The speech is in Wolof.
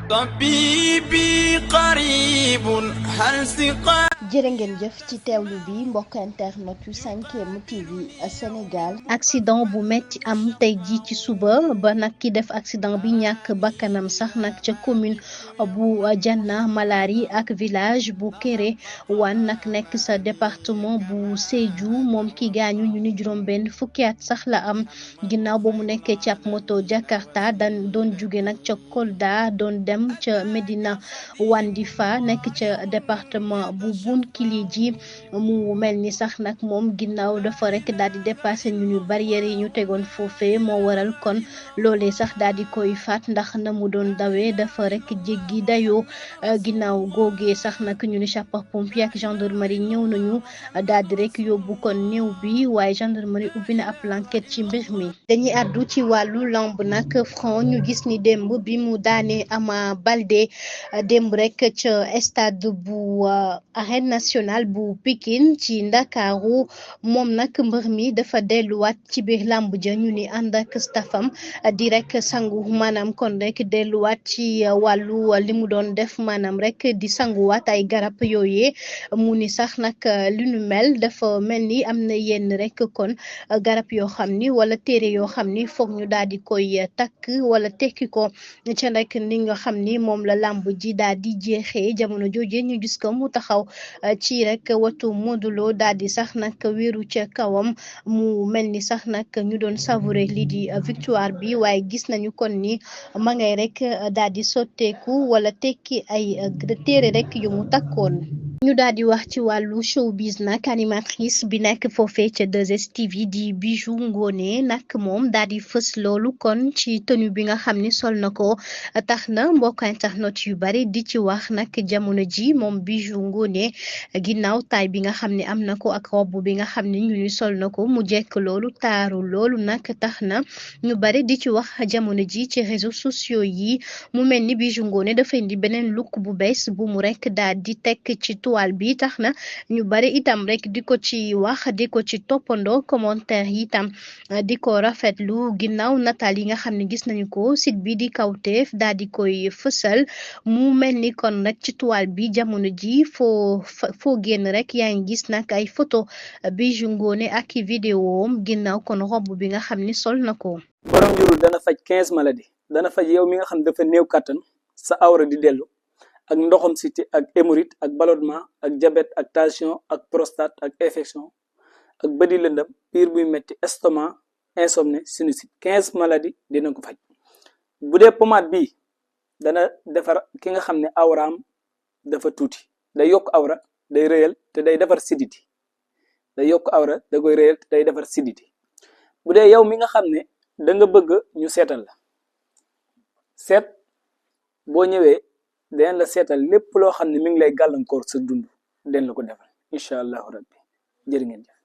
طبيبي قريب هل سقى jërë ngeen jëf ci teewlu bi mbokk internet yu 5M TV Sénégal. accident bu metti am tey jii ci suba ba nag ki def accident bi ñàkk bakkanam sax nag ca commune bu Janna Malari ak village bu Kéré Wane nag nekk sa département bu Sédhiou moom ki gaañu ñu ni juróom-benn fukki at sax la am ginnaaw ba mu nekkee ci ab moto Jakarta doon jóge nag ca Kolda doon dem ca Medina Wandifa nekk ca département bu Bounkiling mu mel ni sax nag moom ginnaaw dafa rek daal di dépassé ñu barrières yi ñu tegoon foofee moo waral kon loolee sax daal di koy faat ndax na mu doon dawee dafa rek jéggi dayoo ginnaaw googee sax nag ñu ni sapeur pompier ak gendarmerie ñëw nañu daal di rek yóbbu kon néew bi waaye gendarmerie ubbi na ab enquête ci mbir mi. dañuy àddu ci wàllu lamb nag Franc ñu gis ni démb bi mu daanee Ama Baldé démb rek ca stade bu arène nationale bu Pikine ci Ndakaaru moom nag mbër mi dafa delluwaat ci biir làmb ja ñu ni ànd ak staffam di rek sangu maanaam kon rek delluwaat ci wàllu li mu doon def maanaam rek di sanguwaat ay garab yooyee mu ni sax nag li nu mel dafa mel ni am na yenn rek kon garab yoo xam ni wala téere yoo xam ni foog ñu daal di koy takk wala tekki ko ca rek ni nga xam ni moom la làmb ji daal di jeexee jamono jooje ñu gis ko mu taxaw ci rek watu Modou Lo daal di sax nag wéeru ca kawam mu mel ni sax nag ñu doon savourer lii di victoire bi waaye gis nañu kon ni ma ngay rek daal di sotteeku wala tekki ay téere rek yu mu takkoon. ñu daal di wax ci wàllu showbiz nag animatrice bi nekk foofee ca 2STV di Bijou Ngoné nag moom daal di fës loolu kon ci tenue bi nga xam ni sol na ko tax na mbokk internet yu bari di ci wax nag jamono ji moom Bijou Ngoné ginnaaw taay bi nga xam ne am na ko ak robe bi nga xam ne ñu sol na ko mu jekk loolu taaru loolu nag tax na ñu bari di ci wax jamono ji ci réseaux sociaux yi mu mel ni Bijou Ngoné dafa indi beneen look bu bees bu mu rek daal di tekk ci toile bi tax na ñu bari itam rek di ko ci wax di ko ci toppandoo commentaire yi itam di ko rafetlu ginnaaw nataal yi nga xam ne gis nañu ko site bi di Kawtef daal di koy fësal mu mel ni kon nag ci toile bi jamono ji foo génn rek yaa ngi gis nag ay photo Bijou Ngoné ak i vidéo am ginnaaw kon robe bi nga xam ni sol na ko. borom njurul dana faj 15 maladies dana faj yow mi nga xam dafa néew kàttan sa awra di dellu ak ndoxam siti ak hémorroïde ak ballonnement ak diabète ak tension ak prostate ak infection ak bëdi lëndëm biir buy metti estomac insomnie sinusite 15 maladies dina ko faj bu dee pommade bi dana defar ki nga xam ne awraam dafa tuuti day yokk awra day rëyal te day defar siditi day yokk awra da koy rëyal te day defar siditi bu dee yow mi nga xam ne da nga bëgg ñu seetal la seet boo ñëwee den la seetal lépp loo xam ne mi ngi lay gàllankoor sa dund den la ko defal incha allahu rabbi jërë ngeen jëf